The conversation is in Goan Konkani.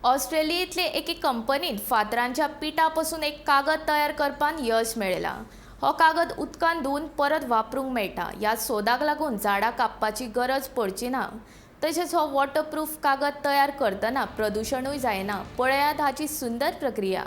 ऑस्ट्रेलियेंतले एके कंपनीन फातरांच्या पिठा पसून एक कागद तयार करपांत यश मेळयलां. हो कागद उदकान धुवन परत वापरूंक मेळटा. ह्या सोदाक लागून झाडां कापपाची गरज पडची ना. तशेंच हो वॉटरप्रूफ कागद तयार करतना प्रदुशणूय जायना. पळयात हाची सुंदर प्रक्रिया.